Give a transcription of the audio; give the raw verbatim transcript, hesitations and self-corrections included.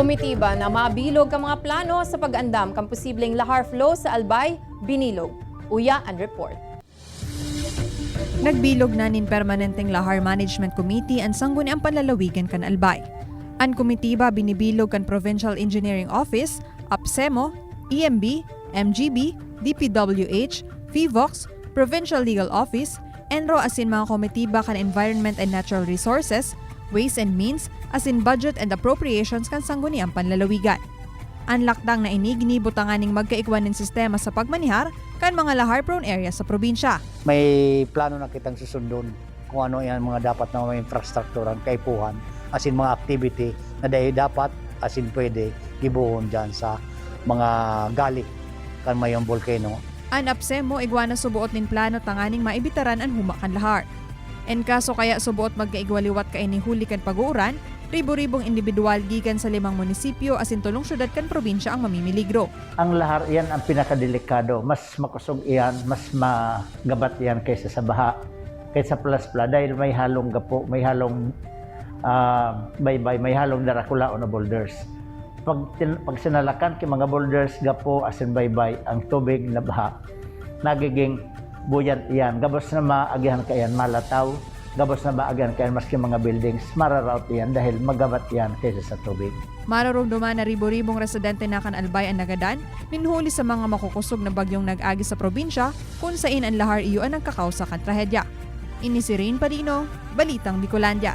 Komitiba na mabilog kan mga plano sa pag-andam kan posibleng lahar flow sa Albay, binilog. Uya an report. Nagbilog na nin Permanenteng Lahar Management Committee an Sangguniang Panlalawigan kan Albay. An komitiba binibilog kan Provincial Engineering Office, APSEMO, E M B, M G B, D P W H, PHIVOLCS, Provincial Legal Office, ENRO asin mga komitiba kan Environment and Natural Resources, Ways and Means, asin Budget and Appropriations kan Sangguniang Panlalawigan. An lakdang na ini ginibo tanganing magkaigwa nin sistema sa pagmanehar kan mga lahar-prone area sa probinsya. May plano na kitang susundon kung ano yan mga dapat na mga infrastrukturan, kaipuhan, asin mga activity na dai dapat asin pwede gibohon dyan sa mga gali kan mayong volcano. An APSEMO igwa na suboot nin plano tanganing maibitaran an huma kan lahar. En kaso kaya suboot magkaigwa liwat kaini huli kan pag-uuran, ribo-ribong indibidwal gikan sa limang munisipyo asin tolong syudad kan probinsya ang mamimiligro. Ang lahar iyan ang pinakadelikado. Mas makosog iyan, mas magabat iyan kaysa sa baha, kaysa palaspla, dahil may halong gapo, may halong, ah, baybay, may halong darakulaon na boulders. Pag tin-, pag sinalakan ki mga boulders, gapo, asin baybay, ang tubig na baha, nagiging buoyant iyan. Gabos na maagihan ka iyan, malataw. Gabos na maagihan ka iyan, maski mga buildings, mararaot iyan dahil magabat iyan kaysa sa tubig. Maroromdoman na ribo-ribong residente na kan Albay an nagadan nin huli sa mga makukosog na bagyong nag-agi sa probinsya, kun sain an lahar iyo an nagkakausa kan trahedya. Ini si Rain Padino, Balitang Bicolandia.